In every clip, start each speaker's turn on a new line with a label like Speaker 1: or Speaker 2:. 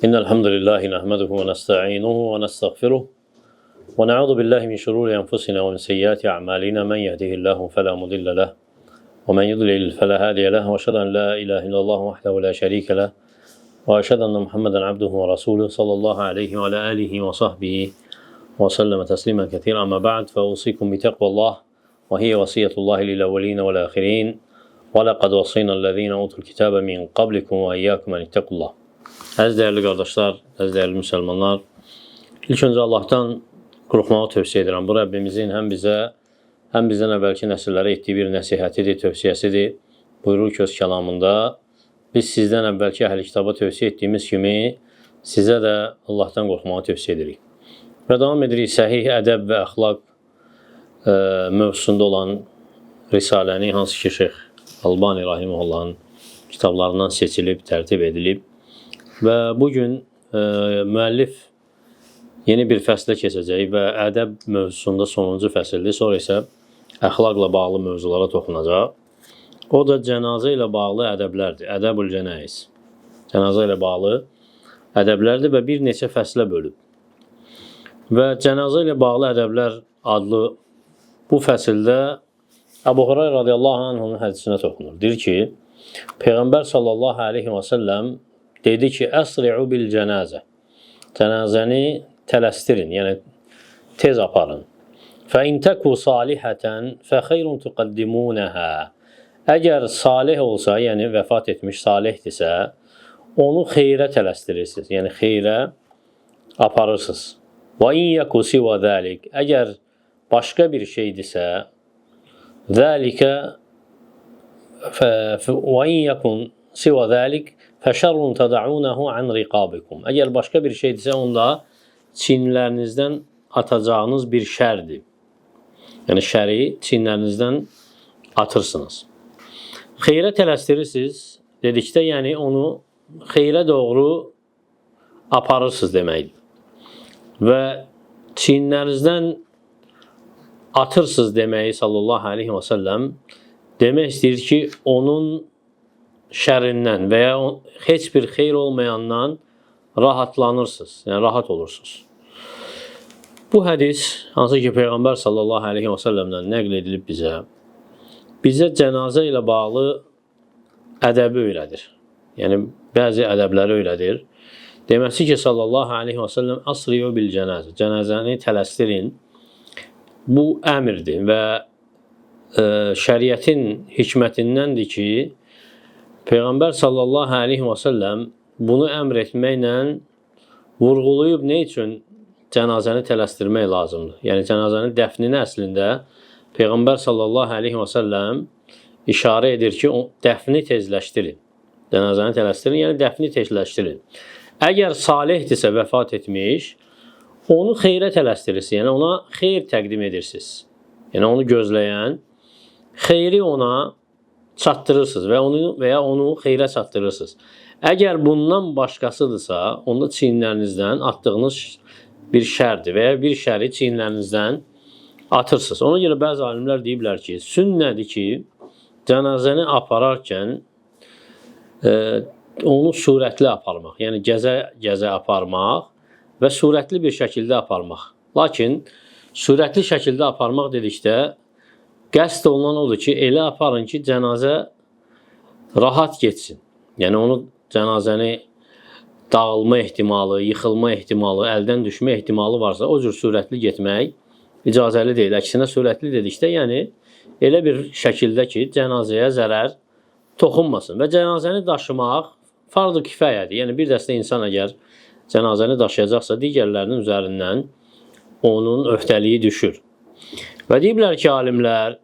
Speaker 1: إن الحمد لله نحمده ونستعينه ونستغفره ونعوذ بالله من شرور أنفسنا ومن سيئات أعمالنا من يهده الله فلا مضل له ومن يضلل فلا هادي له وأشهد أن لا إله إلا الله وحده لا شريك له وأشهد أن محمدا عبده ورسوله صلى الله عليه وعلى آله وصحبه وسلم تسليما كثيرا أما بعد فأوصيكم بتقوى الله وهي وصية الله للأولين والآخرين وَلَقَدْ وَصَيْنَا الَّذ۪ينَ اُوتُوا الْكِتَابَ مِنْ قَبْلِكُمْ وَاِيَّاكُمْ اَنْ اتَّقُوا اللّٰهِ. Əziz dəyərli qardaşlar, əziz dəyərli müsəlmanlar, ilk öncə Allahdan qorxmağı tövsiyə edirəm. Bu Rəbbimizin həm bizə, həm bizdən əvvəlki nəsillərə etdiyi bir nəsihətidir, tövsiyəsidir. Buyurur ki, öz kəlamında, biz sizdən əvvəlki əhl-i kitaba tövsiyə etdiyimiz kimi sizə də Allahdan qorxmağı tövsiyə edirik. Və davam edirik səhih ədəb və əxlaq mövzusunda olan risaləni, hansı ki, Şeyx Albani rahimehullahın kitablarından seçilib, tərtib edilib. Və bugün müəllif yeni bir fəslə keçəcək və ədəb mövzusunda sonuncu fəsildir. Sonra isə əxlaqla bağlı mövzulara toxunacaq. O da cənazə ilə bağlı ədəblərdir. Ədəbül cənaiz. Cənazə ilə bağlı ədəblərdir və bir neçə fəslə bölüb. Və cənazə ilə bağlı ədəblər adlı bu fəsildə Əbu Hurayra radiyallahu anh'ın hədisinə toxunur. Deyir ki, Peyğəmbər sallallahu aleyhi və səlləm dedi ki, Əsri'u bil cənazə. Cənazəni tələsdirin, yəni tez aparın. Fə in təku salihətən fə xeyrun tuqaddimunəhə. Əgər salih olsa, yəni vəfat etmiş salihdirsə, onu xeyrə tələsdirirsiniz, yəni xeyrə aparırsınız. Və in yəku siva zəlik. Əgər başqa bir şeydirsə, zəlikə və in yəkun siva zəlik fəşərrun tədəunahu an riqabikum. Əgər başqa bir şeydirsə, onda çinlərinizdən atacağınız bir şərdir. Yəni şəri çinlərinizdən atırsınız. Xeyrə tələsdirirsiniz dedikdə, yəni onu xeyrə doğru aparırsınız deməkdir. Və çinlərinizdən atırsınız deməyi sallallahu aleyhi və səlləm demək istəyir ki, onun şərindən və ya heç bir xeyr olmayandan rahatlanırsınız, yəni rahat olursunuz. Bu hədis, hansı ki Peyğəmbər sallallahu aleyhi və səlləmdən nəql edilib bizə, bizə cənazə ilə bağlı ədəbi öyrədir. Yəni, bəzi ədəbləri öyrədir. Deməsi ki, sallallahu aleyhi və səlləm asriyu bil cənazə, cənazəni tələsdirin. Bu əmrdir və şəriətin hikmətindəndir ki, Peyğəmbər sallallahu aleyhi və səlləm bunu əmr etməklə vurğulayıb nə üçün cənazəni tələsdirmək lazımdır. Yəni, cənazənin dəfnini əslində Peyğəmbər sallallahu aleyhi və səlləm işarə edir ki, dəfni tezləşdirin. Cənazəni tələsdirin, yəni dəfni tezləşdirin. Əgər salihdirsə, vəfat etmiş, onu xeyrə tələsdirirsiniz, yəni ona xeyr təqdim edirsiniz. Yəni onu gözləyən xeyri ona çatdırırsınız və onu və ya onu xeyrə çatdırırsınız. Əgər bundan başqasıdırsa, onda çiyinlərinizdən atdığınız bir şərdir və ya bir şəri çiyinlərinizdən atırsınız. Ona görə bəzi alimlər deyiblər ki, sünnədir ki, cənazəni apararkən onu sürətli aparmaq, yəni gəzə-gəzə aparmaq və sürətli bir şəkildə aparmaq. Lakin sürətli şəkildə aparmaq dedikdə qəsd olunan odur ki, elə aparın ki, cənazə rahat getsin. Yəni onu cənazəni dağılma ehtimalı, yıxılma ehtimalı, əldən düşmə ehtimalı varsa, o cür sürətli getmək icazəli deyil. Əksinə sürətli dedikdə, yəni elə bir şəkildə ki, cənazəyə zərər toxunmasın. Və cənazəni daşımaq farz-ı kifayədir. Yəni bir dəstə insan əgər cənazəni daşıyacaqsa, digərlərinin üzərindən onun öhdəliyi düşür. Və deyiblər ki, alimlər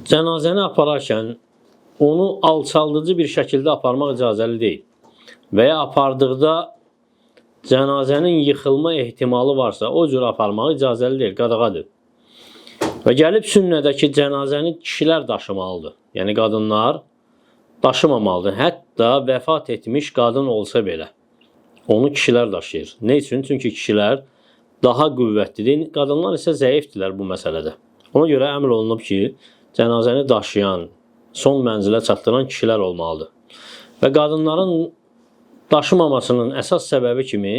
Speaker 1: cənazəni apararkən onu alçaldıcı bir şəkildə aparmaq icazəli deyil. Və ya apardıqda cənazənin yıxılma ehtimalı varsa, o cür aparmaq icazəli deyil, qadağadır. Və gəlib sünnədə ki, cənazəni kişilər daşımalıdır. Yəni qadınlar daşımamalıdır. Hətta vəfat etmiş qadın olsa belə onu kişilər daşıyır. Nə üçün? Çünki kişilər daha qüvvətlidir. Qadınlar isə zəifdirlər bu məsələdə. Ona görə əmr olunub ki, cənazəni daşıyan, son mənzilə çatdıran kişilər olmalıdır. Və qadınların daşımamasının əsas səbəbi kimi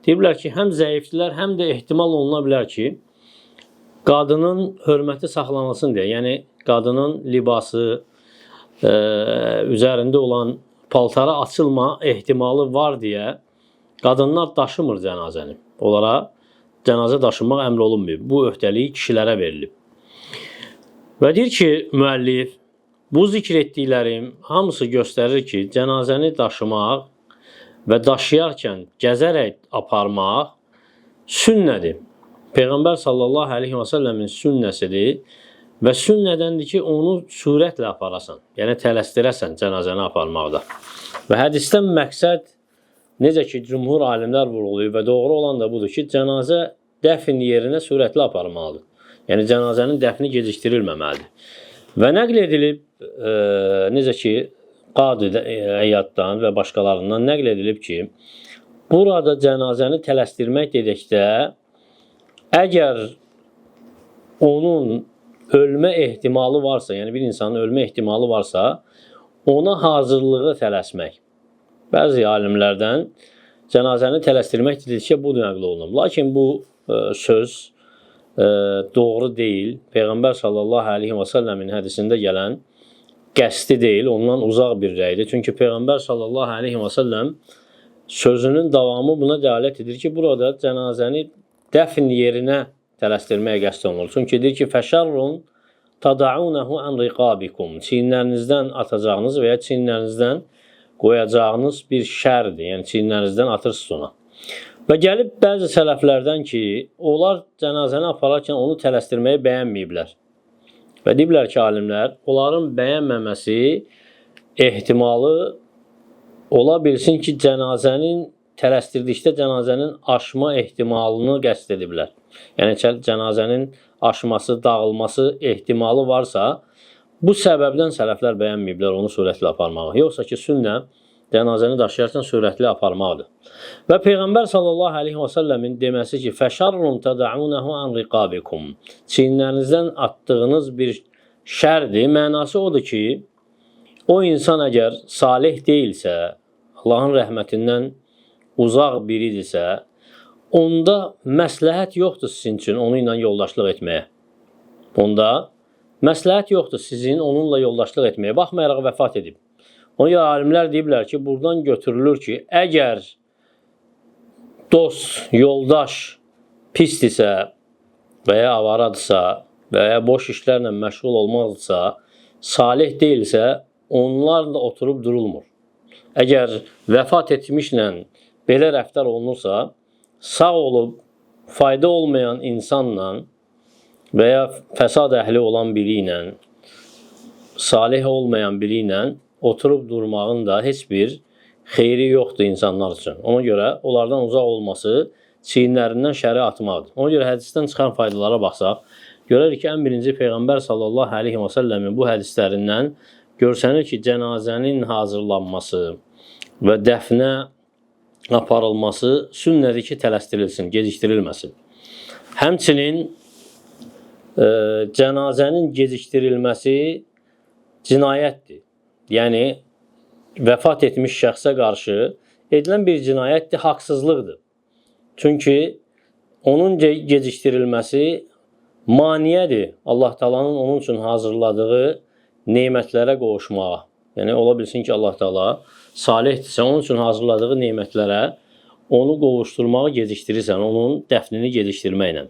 Speaker 1: deyiblər ki, həm zəifdilər, həm də ehtimal oluna bilər ki, qadının hörməti saxlanılsın deyə, yəni qadının libası, üzərində olan paltarı açılma ehtimalı var deyə qadınlar daşımır cənazəni. Onlara cənazə daşımaq əmr olunmayıb. Bu öhdəlik kişilərə verilib. Və deyir ki, müəllif, bu zikr etdiklərim hamısı göstərir ki, cənazəni daşımaq və daşıyarkən gəzərək aparmaq sünnədir. Peyğəmbər sallallahu əleyhi və səlləmin sünnəsidir və sünnədəndir ki, onu sürətlə aparasan, yəni tələsdirəsən cənazəni aparmaqda. Və hədisdən məqsəd necə ki, cümhur alimlər vurğulayıb və doğru olan da budur ki, cənazə dəfn yerinə sürətli aparmalıdır. Yəni cənazənin dəfni gecikdirilməməlidir. Və nəql edilib, necə ki, Qadi Əyyaddan və başqalarından nəql edilib ki, burada cənazəni tələsdirmək dedikdə, əgər onun ölmə ehtimalı varsa, yəni bir insanın ölmə ehtimalı varsa, ona hazırlığı tələsmək. Bəzi alimlərdən cənazəni tələsdirmək dedikcə bu nəql olunub. Lakin bu söz doğru deyil. Peyğəmbər sallallahu əleyhi və səlləmin hədisində gələn qəsdi deyil, ondan uzaq bir rəydir. Çünki Peyğəmbər sallallahu əleyhi və səlləm sözünün davamı buna dəlalət edir ki, burada cənazəni dəfn yerinə tələsdirməyə qəsd olunur. Çünki deyir ki, fəşərrun tadaunehu an riqabikum. Çiyinlərinizdən atacağınız və ya çiyinlərinizdən qoyacağınız bir şərdir. Yəni çiyinlərinizdən atırsınız ona. Və gəlib bəzi sələflərdən ki, onlar cənazəni apararkən onu tələsdirməyi bəyənməyiblər. Və deyiblər ki, alimlər, onların bəyənməməsi ehtimalı ola bilsin ki, cənazənin tələsdirdikdə cənazənin aşma ehtimalını qəsd ediblər. Yəni cənazənin aşması, dağılması ehtimalı varsa, bu səbəbdən sələflər bəyənməyiblər onu sürətli aparmağı. Yoxsa ki, sünnə cənazəni daşıyarkən sürətli aparmaqdır. Və Peyğəmbər sallallahu əleyhi və səlləmin deməsi ki, fəşarrun tadaunehu an riqabikum. Çiyinlərinizdən atdığınız bir şərdir. Mənası odur ki, o insan əgər salih deyilsə, Allahın rəhmətindən uzaq biridirsə, onda məsləhət yoxdur sizin üçün onu ilə yoldaşlıq etməyə. Onda məsləhət yoxdur sizin onunla yoldaşlıq etməyə. Baxmayaraq vəfat edib. Ona görə alimlər deyiblər ki, buradan götürülür ki, əgər dost, yoldaş pisdirsə və ya avaradırsa və ya boş işlərlə məşğul olmaqdırsa, salih deyilsə, onlarla oturub durulmur. Əgər vəfat etmişlə belə rəftar olunursa, sağ olub fayda olmayan insanla və ya fəsad əhli olan biri ilə, salih olmayan biri ilə oturub durmağın da heç bir xeyri yoxdur insanlar üçün. Ona görə onlardan uzaq olması çiyinlərindən şəri atmaqdır. Ona görə hədisdən çıxan faydalara baxsaq, görərik ki, ən birinci Peyğəmbər sallallahu əleyhi və səlləmin bu hədislərindən görsənir ki, cənazənin hazırlanması və dəfnə aparılması sünnədir ki, tələsdirilsin, gecikdirilməsin. Həmçinin cənazənin gecikdirilməsi cinayətdir. Yəni vəfat etmiş şəxsə qarşı edilən bir cinayətdir, haqsızlıqdır. Çünki onun gecikdirilməsi maneədir Allah Taala'nın onun üçün hazırladığı nemətlərə qovuşmağa. Yəni ola bilsin ki, Allah Taala salihdirsə, onun üçün hazırladığı nemətlərə onu qovuşdurmağı gecikdirirsən, onun dəfnini gecikdirməklə.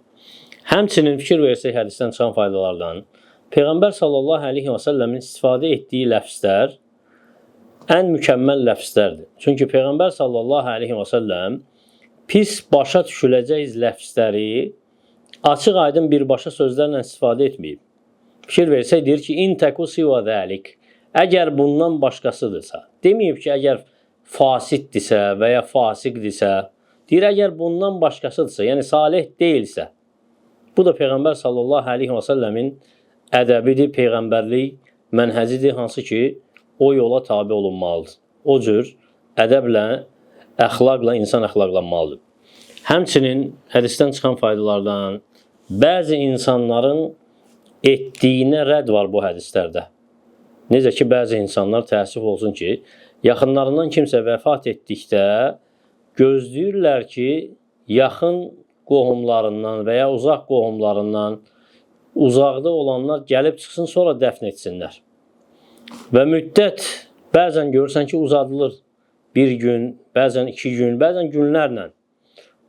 Speaker 1: Həmçinin fikir versək hədisdən çıxan faydalardan, Peyğəmbər sallallahu əleyhi və səlləmin istifadə etdiyi ləfzlər ən mükəmməl ləfzlərdir. Çünki Peyğəmbər sallallahu əleyhi və səlləm pis başa düşüləcək ləfzləri açıq aydın birbaşa sözlərlə istifadə etməyib. Fikir versək deyir ki, in təku siva zəlik. Əgər bundan başqasıdırsa, deməyib ki, əgər fasiddirsə və ya fasiqdirsə, deyir əgər bundan başqasıdırsa, yəni salih deyilsə. Bu da Peyğəmbər sallallahu əleyhi və səlləmin ədəbidir, peyğəmbərlik mənhəcidir, hansı ki, o yola tabe olunmalıdır. O cür ədəblə, əxlaqla insan əxlaqlanmalıdır. Həmçinin hədisdən çıxan faydalardan bəzi insanların etdiyinə rədd var bu hədislərdə. Necə ki, bəzi insanlar təəssüf olsun ki, Yaxınlarından kimsə vəfat etdikdə gözləyirlər ki, yaxın qohumlarından və ya uzaq qohumlarından uzaqda olanlar gəlib çıxsın, sonra dəfn etsinlər. Və müddət bəzən görürsən ki, uzadılır. Bir gün, bəzən 2 gün, bəzən günlərlə.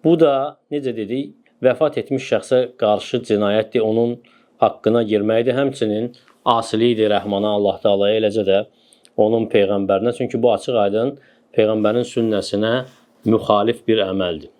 Speaker 1: Bu da, necə dedik, vəfat etmiş şəxsə qarşı cinayətdir, onun haqqına girməkdir. Həmçinin asilikdir Rəhmana, Allah Taalaya, eləcə də onun peyğəmbərinə. Çünki bu açıq-aydın peyğəmbərin sünnəsinə müxalif bir əməldir.